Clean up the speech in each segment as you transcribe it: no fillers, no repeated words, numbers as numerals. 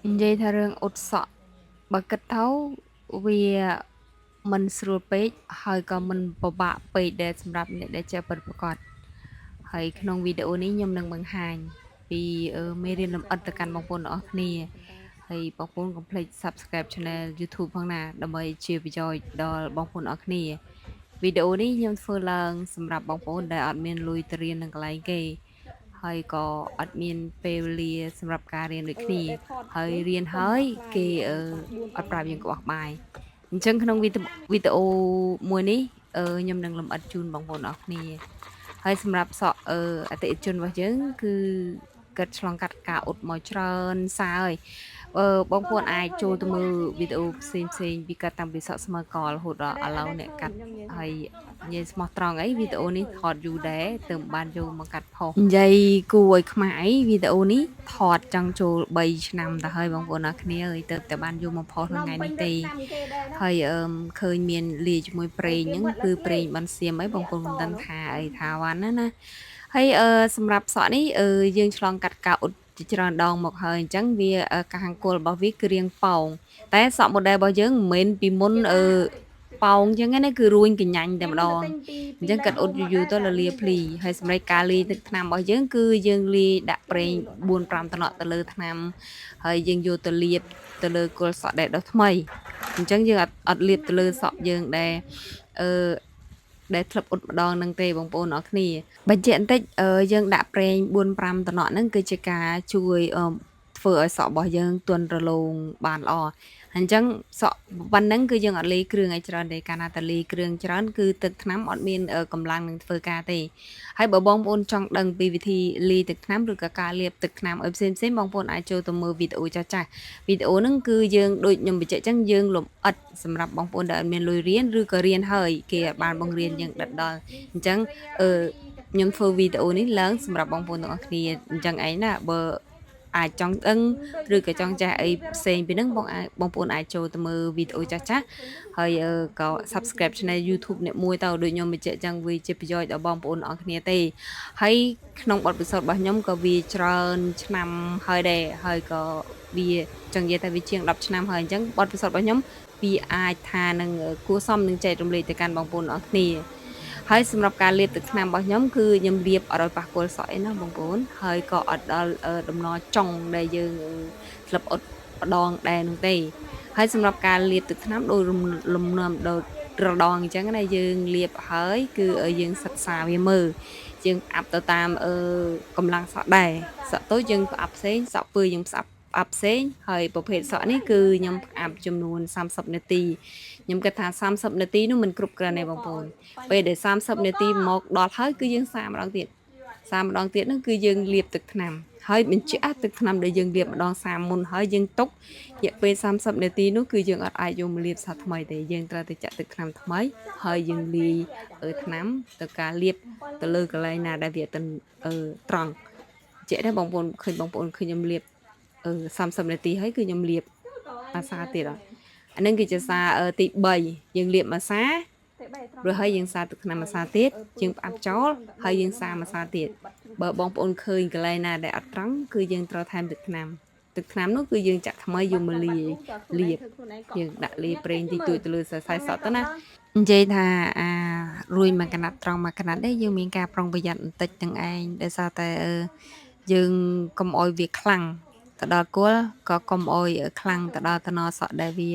និយាយថារឿងអ៊ុតសក់បើគិតទៅវាមិនស្រួលពេកហើយក៏មិនពិបាកពេកដែរសម្រាប់អ្នកដែលចេះពិតប្រាកដហើយក្នុងវីដេអូនេះខ្ញុំនឹងបង្ហាញពីមេរៀនលម្អិតទៅកាន់បងប្អូនទាំងអស់គ្នាហើយបងប្អូនកុំភ្លេច Subscribe Channel YouTube ផងណាដើម្បីជាប្រយោជន៍ដល់បងប្អូនអរគ្នាវីដេអូនេះខ្ញុំធ្វើឡើងសម្រាប់បងប្អូនដែលអត់មានលុយទៅរៀននឹងកន្លែងគេហើយក៏អត់មានពេលវេលាសម្រាប់ការរៀនដូចគ្នាហើយរៀនហើយគេអត់ប្រាប់យើងក្បោះក្បាយអញ្ចឹងក្នុងវីដេអូមួយនេះខ្ញុំនឹងលម្អិតជូនបងប្អូនអរគ្នាហើយសម្រាប់សក់អតិថិជនរបស់យើងគឺគាត់ឆ្លងកាត់ការអ៊ុតមកច្រើនសារហើយបងប្អូនអាចចូលទៅមើលវីដេអូផ្សេងផ្សេងពីកាត់តាំងពីសក់ស្មើករហូតដល់ឥឡូវអ្នកកាត់ហើយនិយាយស្មោះត្រង់អីវីដេអូនេះថតយូរដែរទើបបានយកមកកាត់ផុសនិយាយគួរឲ្យខ្មាស់អីវីដេអូនេះថតចង់ចូល3ឆ្នាំទៅហើយបងប្អូនអរគ្នាអើយទើបតែបានយកមកផុសក្នុងថ្ងៃនេះទេហើយអឺឃើញមានលាយជាមួយប្រេងហ្នឹងគឺប្រេងបានសៀមអីបងប្អូនមិនដឹងថាអីថាវ៉ាន់ណាណាហើយសម្រាប់សក់នេះយើងឆ្លងកាត់ការអ៊ុតជាច្រើនដងមកហើយអញ្ចឹងវាការអង្គលរបស់វាគឺរាងប៉ោងតែសក់ model របស់យើងមិនមែនពីមុនប៉ោងអញ្ចឹងណាគឺរួញកញ្ញាញ់តែម្ដងអញ្ចឹងកាត់អ៊ុតយូរៗទៅលលាភ្លីហើយសម្រាប់ការលាយទឹកថ្នាំរបស់យើងគឺយើងលាយដាក់ប្រេង4 5តំណក់ទៅលើថ្នាំហើយយើងយកទៅលាបទៅលើគល់សក់ដែលដុះថ្មីអញ្ចឹងយើងអត់លាបទៅលើសក់យើងដែលអឺដែលធ្លាប់អ៊ុតម្ដងនឹងទេបងប្អូនអរគ្នាបញ្ជាក់បន្តិចយើងដាក់ប្រេង4 5តំណក់ហ្នឹងគឺជាការជួយធ្វើឲ្យសក់របស់យើងទន់រលោងបានល្អអញ្ចឹងសក់ប៉ុណ្ណឹងគឺយើងអត់លាយគ្រឿងឲ្យច្រើនទេកាលណាតែលាយគ្រឿងច្រើនគឺទឹកថ្នាំអត់មានកម្លាំងនឹងធ្វើការទេហើយបើបងប្អូនចង់ដឹងពីវិធីលាយទឹកថ្នាំឬក៏ការលាបទឹកថ្នាំឲ្យផ្សេងផ្សេងបងប្អូនអាចចូលទៅមើលវីដេអូចាស់ចាស់វីដេអូហ្នឹងគឺយើងដូចខ្ញុំបញ្ជាក់អញ្ចឹងយើងលំអិតសម្រាប់បងប្អូនដែលអត់មានលុយរៀនឬក៏រៀនហើយគេអត់បានបង្រៀនយើងដិតដល់អញ្ចឹងអឺខ្ញុំធ្វើវីដេអូនេះឡើងសម្រាប់បងប្អូនទាំងអស់គ្នាអញ្ចឹងឯងណាបើអាចចង់ដឹងឬក៏ចង់ចេះអីផ្សេងពីហ្នឹងបងអាចបងប្អូនអាចចូលទៅមើលវីដេអូចាស់ចាស់ហើយក៏ Subscribe Channel YouTube អ្នកមួយទៅដូចខ្ញុំបញ្ជាក់ចឹងវាជាប្រយោជន៍ដល់បងប្អូនអរគ្នាទេហើយក្នុងបទពិសោធន៍របស់ខ្ញុំក៏វាច្រើនឆ្នាំហើយដែរហើយក៏វាចង់និយាយថាវាជាង10ឆ្នាំហើយអញ្ចឹងបទពិសោធន៍របស់ខ្ញុំវាអាចថានឹងគួរសមនឹងចែករំលែកទៅកាន់បងប្អូនអរគ្នាហើយសម្រាប់ការលាបទឹកថ្នាំរបស់ខ្ញុំគឺខ្ញុំលាបអត់ឲ្យប៉ះគល់សក់អីណាបងប្អូនហើយក៏អត់ដល់ដំណចុងដែលយើងធ្លាប់អ៊ុតម្ដងដែរនោះទេហើយសម្រាប់ការលាបទឹកថ្នាំដោយលំនាំដោយរដងអញ្ចឹងណាយើងលាបហើយគឺយើងសិក្សាវាមើលយើងផ្អាប់ទៅតាមកម្លាំងសក់ដែរសក់តូចយើងផ្អាប់ផ្សេងសក់ពើយើងផ្អាប់ផ្អាប់ផ្សេងហើយប្រភេទសក់នេះគឺខ្ញុំផ្អាប់ចំនួន30នាទីខ្ញុំគិតថា30នាទីនោះមិនគ្រប់គ្រាន់ទេបងប្អូនពេលដែល30នាទីមកដល់ហើយគឺយើងសាកម្ដងទៀតសាកម្ដងទៀតនោះគឺយើងលាបទឹកថ្នាំហើយបញ្ជាក់ទឹកថ្នាំដែលយើងលាបម្ដងសាមុនហើយយើងទុករយៈពេល30នាទីនោះគឺយើងអត់អាចយកមកលាបសាថ្មីទេយើងត្រូវតែចាក់ទឹកថ្នាំថ្មីហើយយើងលាយថ្នាំទៅការលាបទៅលើកន្លែងណាដែលវាទៅត្រង់ជាក់ដែរបងប្អូនឃើញបងប្អូនឃើញខ្ញុំលាប30នាទីហើយគឺខ្ញុំលាបអាសាទៀតអត់អានឹងគឺជាសារទី3យើងលាបមួយសារួចហើយយើងសាទឹកថ្នាំមួយសាទៀតយើងផ្អាប់ចោលហើយយើងសាមួយសាទៀតបើបងប្អូនឃើញកន្លែងណាដែលអត់ត្រង់គឺយើងត្រូវថែមទឹកថ្នាំទឹកថ្នាំនោះគឺយើងចាក់ថ្មីយកមកលាយលាបយើងដាក់លាយប្រេងតិចតួចទៅលើសរសៃសក់ទៅណានិយាយថាអារួយមួយកណាត់ត្រង់មួយកណាត់នេះយើងមានការប្រុងប្រយ័ត្នបន្តិចទាំងឯងដោយសារតែយើងកុំអោយវាខ្លាំងទៅដល់គល់ក៏កុំអោយខ្លាំងទៅដល់តំណសក់ដែលវា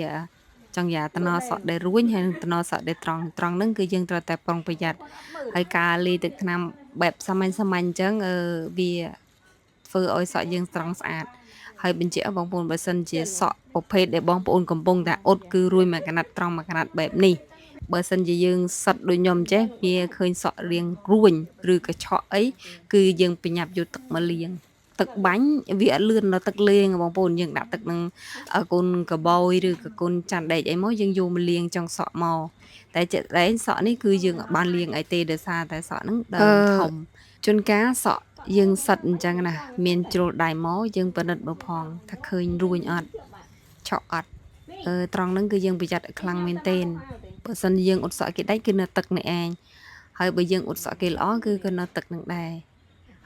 ចង់យ៉ាតំណសក់ដែលរួញហើយនឹងតំណសក់ដែលត្រង់ត្រង់ហ្នឹងគឺយើងត្រូវតែប្រុងប្រយ័ត្នហើយការលាយទឹកថ្នាំបែបសាមញ្ញសាមញ្ញអញ្ចឹងវាធ្វើឲ្យសក់យើងត្រង់ស្អាតហើយបញ្ជាក់បងប្អូនបើសិនជាសក់ប្រភេទដែលបងប្អូនកំពុងតែអ៊ុតគឺរួយមួយកណាត់ត្រង់មួយកណាត់បែបនេះបើសិនជាយើងសិតដូចខ្ញុំចេះវាឃើញសក់រាងរួញឬក៏ឆក់អីគឺយើងប្រញាប់យកទឹកមកលាងទឹកបាញ់វាអត់លឿនដល់ទឹកលាងបងប្អូនយើងដាក់ទឹកនឹងកូនកបោយឬក៏កូនច័ន្ទដែកអីមកយើងយកមកលាងចង់សក់មកតែជាក់ស្ដែងសក់នេះគឺយើងអត់បានលាងអីទេដោយសារតែសក់ហ្នឹងដើមធំជួនកាលសក់យើងសិតអញ្ចឹងណាមានជ្រុលដៃមកយើងពិនិត្យមើលផងថាឃើញរួញអត់ឆក់អត់ត្រង់ហ្នឹងគឺយើងប្រយ័ត្នឲ្យខ្លាំងមែនទែនបើសិនយើងអ៊ុតសក់គេដាច់គឺនៅទឹកនេះឯងហើយបើយើងអ៊ុតសក់គេល្អគឺក៏នៅទឹកនឹងដែរ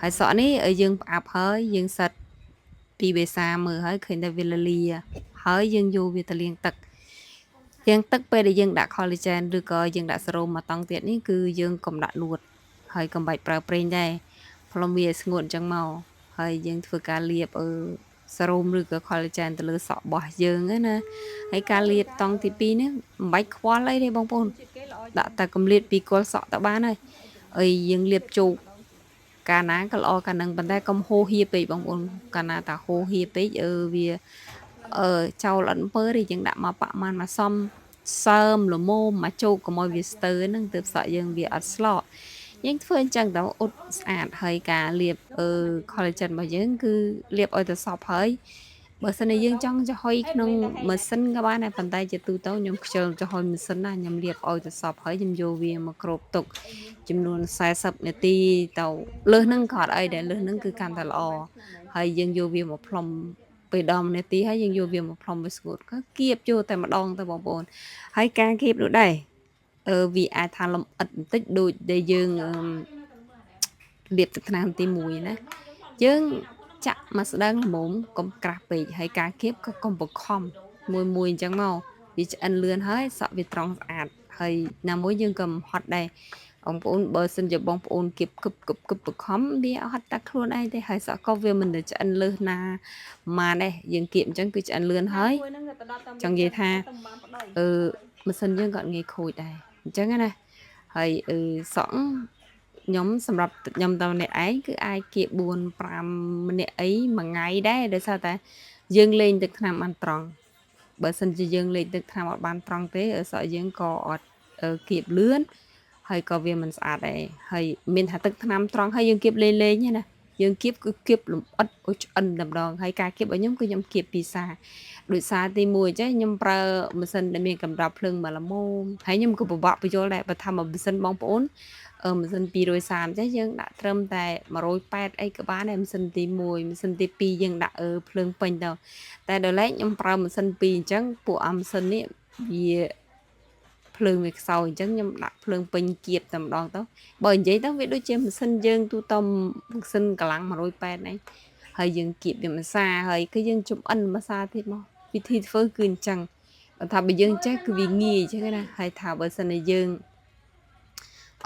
ហើយសក់នេះយើងផ្អាប់ហើយយើងសិតពី ពីបេសាមើលហើយឃើញតែវាលលាហើយយើងយកវាទៅលាងទឹកលាងទឹកពេលដែលយើងដាក់ collagen ឬក៏យើងដាក់សេរ៉ូមមកតង់ទៀតនេះគឺយើងកុំដាក់លួតហើយកុំបាច់ប្រើប្រេងដែរផ្លុំវាឲ្យស្ងួតអញ្ចឹងមកហើយយើងធ្វើការលាបអឺសេរ៉ូមឬក៏ collagen ទៅលើសក់របស់យើងហ្នឹងណាហើយការលាបតង់ទី2នេះមិនបាច់ខ្វល់អីទេបងប្អូនដាក់តែកម្លៀតពីគល់សក់ទៅបានហើយអីយើងលាបជោគកាលណាក៏ល្អកាលហ្នឹងប៉ុន្តែកុំហូរហៀពេកបងប្អូនកាលណាតាហូរហៀពេកអឺវាអឺចោលអត់អំពើទេយើងដាក់មកប៉ាក់ម៉ានមកសំសើមល្មមមកជោគកុំឲ្យវាស្ទើហ្នឹងទើបសក់យើងវាអត់ស្លក់យើងធ្វើអញ្ចឹងទៅអ៊ុតស្អាតហើយការលាបអឺ collagen របស់យើងគឺលាបឲ្យទៅសព្វហើយបើសិនជាយើងចង់ចំហុយក្នុងម៉ាស៊ីនក៏បានដែរប៉ុន្តែជាទូទៅខ្ញុំខ្ជិលចំហុយម៉ាស៊ីនណាខ្ញុំលាបឲ្យទៅសព្វហើយខ្ញុំយកវាមកគ្របទុកចំនួន40នាទីទៅលើសហ្នឹងក៏អត់អីដែរលើសហ្នឹងគឺកាន់តែល្អហើយយើងយកវាមកផ្លុំពេលដល់1នាទីហើយយើងយកវាមកផ្លុំវាស្ងួតក៏គៀបចូលតែម្ដងទៅបងប្អូនហើយការគៀបនោះដែរអឺវាអាចថាលំអិតបន្តិចដូចដែលយើងអឺលាបទឹកថ្នាំទី1ណាយើងចាក់មកស្ដើងល្មមកុំក្រាស់ពេកហើយការគៀបក៏កុំបខំមួយមួយអញ្ចឹងមកវាឆ្អិនលឿនហើយសក់វាត្រង់ស្អាតហើយណាមួយយើងក៏មិនហត់ដែរបងប្អូនបើសិនជាបងប្អូនគៀបគឹបគឹបគឹបបខំវាហត់តែខ្លួនឯងទេហើយសក់ក៏វាមិនទៅឆ្អិនលើសណាម៉ានដែរយើងគៀបអញ្ចឹងគឺឆ្អិនលឿនហើយចង់និយាយថាអឺម៉ាស៊ីនយើងក៏អត់ងាយខូចដែរអញ្ចឹងណាហើយអឺសក់ខ្ញុំសម្រាប់ខ្ញុំតម្នាក់ឯងគឺអាចគៀប4 5ម្នាក់អីមួយថ្ងៃដែរដោយសារតែយើងលេងទឹកថ្នាំបានត្រង់បើសិនជាយើងលេងទឹកថ្នាំអត់បានត្រង់ទេសក់យើងក៏អត់គៀបលឿនហើយក៏វាមិនស្អាតដែរហើយមានថាទឹកថ្នាំត្រង់ហើយយើងគៀបលេងលេងណាយើងគៀបគឺគៀបលំអិតឲ្យឆ្អិនតែម្ដងហើយការគៀបរបស់ខ្ញុំគឺខ្ញុំគៀបពីសាដោយសារទី1ចេះខ្ញុំប្រើម៉ាស៊ីនដែលមានកម្រិតភ្លើងមកល្មមហើយខ្ញុំក៏ពិបាកបញ្យល់ដែរបើថាម៉ាស៊ីនបងប្អូនអឺម៉ាស៊ីន230ចេះយើងដាក់ត្រឹមតែ180អីក៏បានដែរម៉ាស៊ីនទី1ម៉ាស៊ីនទី2យើងដាក់អឺភ្លើងពេញទៅតែដល់ឡែកខ្ញុំប្រើម៉ាស៊ីន2អញ្ចឹងពួកអាម៉ាស៊ីននេះវាភ្លើងវាខ្សោយអញ្ចឹងខ្ញុំដាក់ភ្លើងពេញគៀបតែម្ដងទៅបើនិយាយទៅវាដូចជាម៉ាស៊ីនយើងទូទៅម៉ាស៊ីនកម្លាំង180ហ្នឹងហើយយើងគៀបវាម្សាហើយគឺយើងចំអិនម្សាទៀតមកវិធីធ្វើគឺអញ្ចឹងបើថាបើយើងចេះគឺវាងាយអញ្ចឹងណាហើយថាបើសិនជាយើង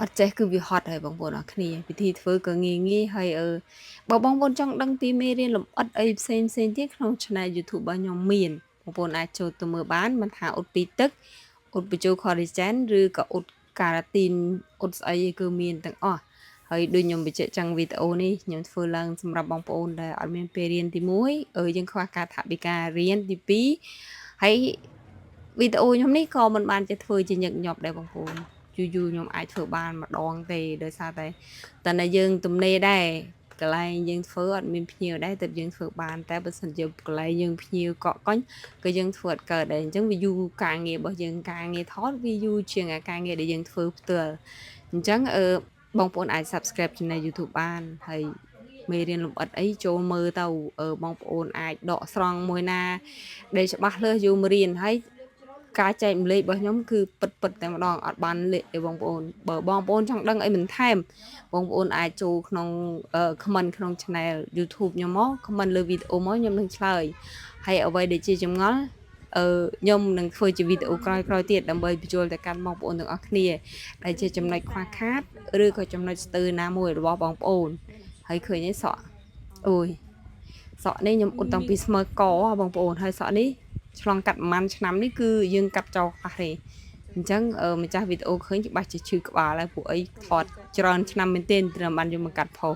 អត់ចេះគឺវាហត់ហើយបងប្អូនអរគ្នាវិធីធ្វើក៏ងាយងាយហើយអឺបើបងប្អូនចង់ដឹងពីមេរៀនលម្អិតអីផ្សេងផ្សេងទៀតក្នុង Channel YouTube របស់ខ្ញុំមានបងប្អូនអាចចូលទៅមើលបានមិនថាអ៊ុតពីទឹកអ៊ុតបញ្ចូល collagen ឬក៏អ៊ុតការ៉ាទីនអ៊ុតស្អីគឺមានទាំងអស់ហើយដូចខ្ញុំបញ្ជាក់ចឹងវីដេអូនេះខ្ញុំធ្វើឡើងសម្រាប់បងប្អូនដែលអត់មានពេលរៀនទី1អឺយើងខ្វះការថវិការៀនទី2ហើយវីដេអូខ្ញុំនេះក៏មិនបានជាធ្វើជាញឹកញាប់ដែរបងប្អូនយូរយូរខ្ញុំអាចធ្វើបានម្ដងទេដោយសារតែតែនៅយើងទំនេរដែរកន្លែងយើងធ្វើអត់មានភ្ញៀវដែរតែយើងធ្វើបានតែបើសិនជាកន្លែងយើងភ្ញៀវកក់កុញក៏យើងធ្វើអត់កើតដែរអញ្ចឹងវាយូរការងាររបស់យើងការងារថតវាយូរជាងការងារដែលយើងធ្វើផ្ទាល់អញ្ចឹងអឺបងប្អូនអាច Subscribe Channel YouTube បានហើយមេរៀនលម្អិតអីចូលមើលទៅបងប្អូនអាចដកស្រង់មួយណាដែលច្បាស់លើសយកមករៀនហើយការចែកម្លែករបស់ខ្ញុំគឺពិតពិតតែម្ដងអត់បានលេខទេបងប្អូនបើបងប្អូនចង់ដឹងអីបន្ថែមបងប្អូនអាចចូលក្នុង comment ក្នុង channel YouTube ខ្ញុំមក comment លើវីដេអូមកខ្ញុំនឹងឆ្លើយហើយអ្វីដែលជាចម្ងល់អឺខ្ញុំនឹងធ្វើជាវីដេអូក្រោយៗទៀតដើម្បីបញ្យល់ទៅកាន់បងប្អូនទាំងអស់គ្នាដែលជាចំណុចខ្វះខាតឬក៏ចំណុចស្ទើរណាមួយរបស់បងប្អូនហើយឃើញឯសក់អូយសក់នេះខ្ញុំអ៊ុតតាំងពីស្មើកបងប្អូនហើយសក់នេះឆ្លងកាត់ប្រហែលឆ្នាំនេះគឺយើងកាត់ចោលខ្លះទេអញ្ចឹងម្ចាស់វីដេអូឃើញច្បាស់ជាឈឺក្បាលហើយពួកអីថតច្រើនឆ្នាំមែនទែនត្រឹមបានយកមកកាត់ផុស។